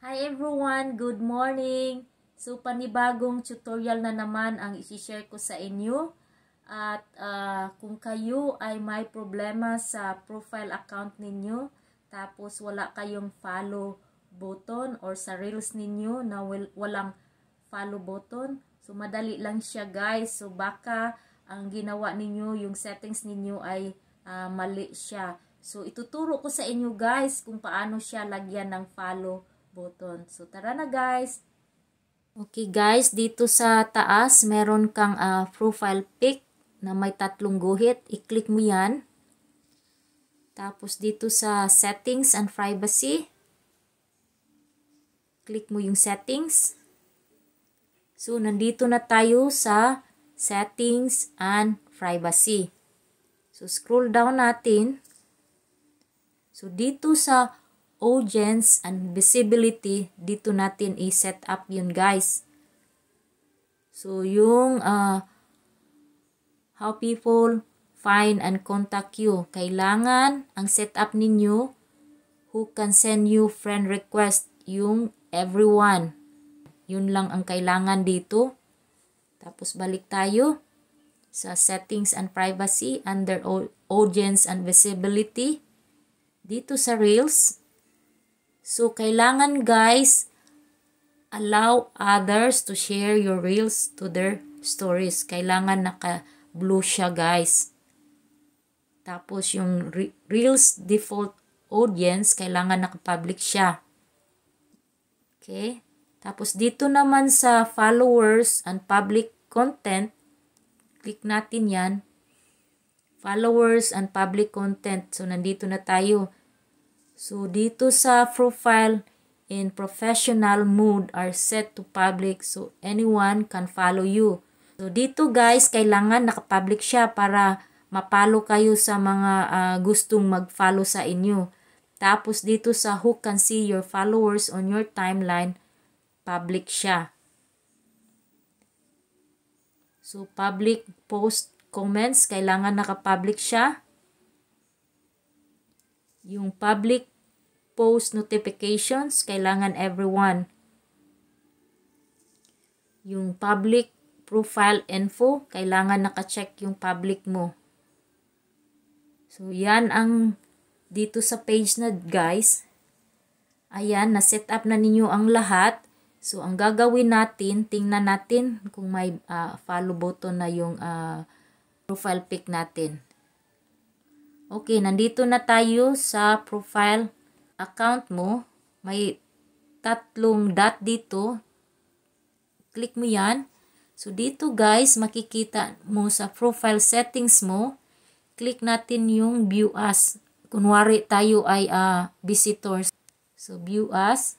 Hi everyone! Good morning! So, panibagong tutorial na naman ang isi-share ko sa inyo. At kung kayo ay may problema sa profile account ninyo, tapos wala kayong follow button or sa reels ninyo na walang follow button, so madali lang siya guys. So, baka ang ginawa ninyo, yung settings ninyo ay mali siya. So, ituturo ko sa inyo guys kung paano siya lagyan ng follow button. So, tara na guys. Okay guys, dito sa taas, meron kang profile pic na may 3 guhit. I-click mo yan. Tapos dito sa settings and privacy, click mo yung settings. So, nandito na tayo sa settings and privacy. So, scroll down natin. So, dito sa audience and visibility, dito natin i-set up yun guys. So, yung how people find and contact you. Kailangan ang setup ninyo who can send you friend request, yung everyone. Yun lang ang kailangan dito. Tapos balik tayo sa settings and privacy under audience and visibility. Dito sa reels. So, kailangan guys, allow others to share your reels to their stories. Kailangan naka-blue siya guys. Tapos, yung reels default audience, kailangan naka-public siya. Okay? Tapos, dito naman sa followers and public content, click natin yan. Followers and public content. So, nandito na tayo. So, dito sa profile in professional mode are set to public. So, anyone can follow you. So, dito guys, kailangan nakapublic siya para mapalo kayo sa mga gustong mag-follow sa inyo. Tapos, dito sa who can see your followers on your timeline, public siya. So, public post comments, kailangan nakapublic siya. Yung public post notifications, kailangan everyone. Yung public profile info, kailangan naka-check yung public mo. So, yan ang dito sa page na guys. Ayan, na-set up na ninyo ang lahat. So, ang gagawin natin, tingnan natin kung may follow button na yung profile pic natin. Okay, nandito na tayo sa profile account mo. May 3 dot dito. Click mo yan. So, dito guys, makikita mo sa profile settings mo. Click natin yung view as. Kunwari tayo ay visitors. So, view as.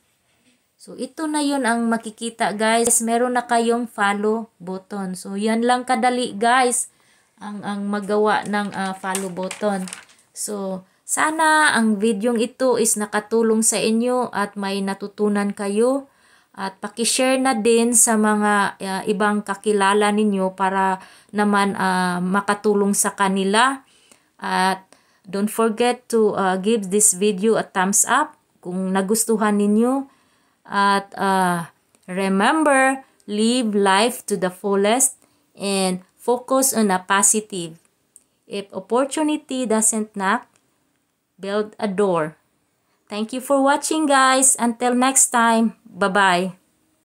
So, ito na yun ang makikita guys. Meron na kayong follow button. So, yan lang kadali guys ang magawa ng follow button. So, sana ang videong ito is nakatulong sa inyo at may natutunan kayo. At pakishare na din sa mga ibang kakilala ninyo para naman makatulong sa kanila. At don't forget to give this video a thumbs up kung nagustuhan ninyo. At remember, live life to the fullest and focus on a positive. If opportunity doesn't knock, build a door. Thank you for watching guys. Until next time. Bye-bye.